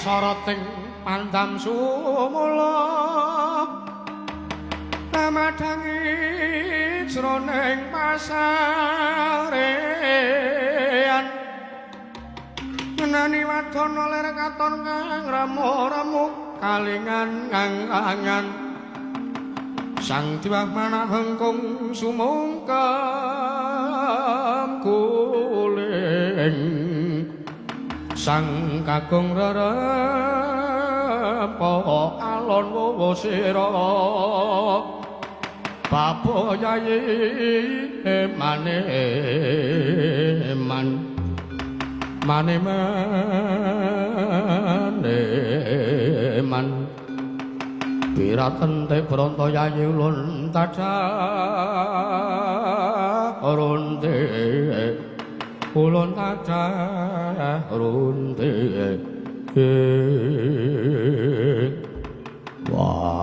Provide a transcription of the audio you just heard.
Soroting pandam sumula amadhangi jroning pasarean ngenani wadana lir katon kang remo-remo kalingan kang-kangan sang diwah manah hengkung sumungkem guling sang kakung rerempa alon wowo sira bapa yayi mane man mane mane man piratente bronto yayi ulun tadah runte ulun tadah runte. Wah.